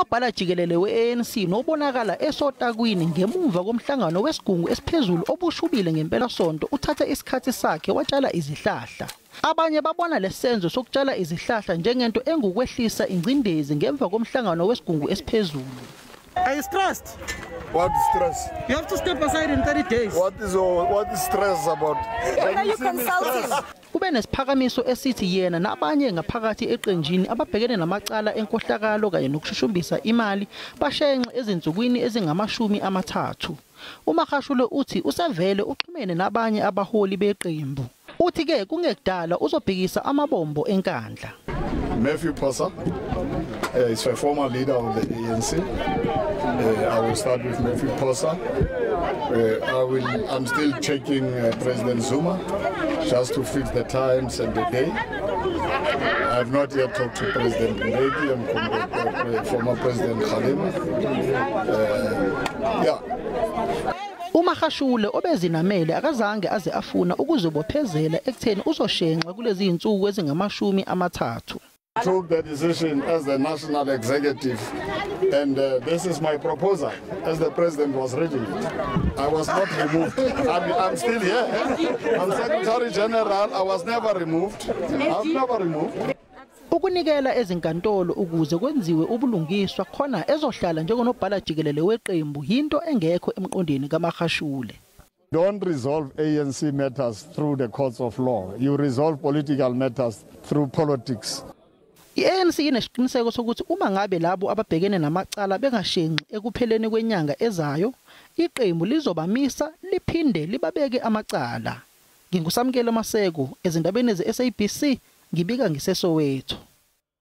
Unobhala jikelele we-ANC nobonakala esotakwini ngemuva komhlangano wesigungu esiphezulu obushubile ngempelasonto uthatha isikhathi sakhe watshala izihlahla. Abanye babona lesenzo sokutshala izihlahla njengento engukwehlisa ingcindezi ngemva komhlangano wesigungu esiphezulu. Are you stressed? What is stress? You have to step aside in 30 days. What is stress about? When are you consulting? Kube nesiphakamiso esithi yena nabanye ngaphakathi eqenjini ababhekene namacala enkohlakalo kanye nokushushumbisa imali bashenxe ezinsukwini ezingama-30. UMagashule uthi usevele uxhumene nabanye abaholi beqembu. Uthi ke kungekudala uzobhekisa amabombo enkandla. Matthew Phosa is a former leader of the ANC. I will start with Matthew Phosa. I'm still checking President Zuma just to fix the times and the day. I have not yet talked to President Mbeki and former President Kgalema. Yeah. UMagashule obezinamele akazange aze afuna ukuzibophezela ekutheni uzoshenxa kulezi zinsuku ezingama-30. Took the decision as the national executive, and this is my proposal as the president was reading it. I was not removed. I'm still here. I'm Secretary General. I was never removed. I'm never removed. Ukunikela ezinkantolo ukuze kwenziwe ubulungiswa khona ezohlala njengonobhala jikelele weqembu yinto engekho emqondweni kaMagashule. Don't resolve ANC matters through the courts of law. You resolve political matters through politics. I-ANC inesiqiniseko sokuthi uma ngabe labo ababhekene namacala bengashenxi ekupheleni kwenyanga ezayo, iqembu lizobamisa liphinde libabeke amacala. NginguSamkelo Maseko ezindabeni ze-SABC ngibika ngiseSoweto.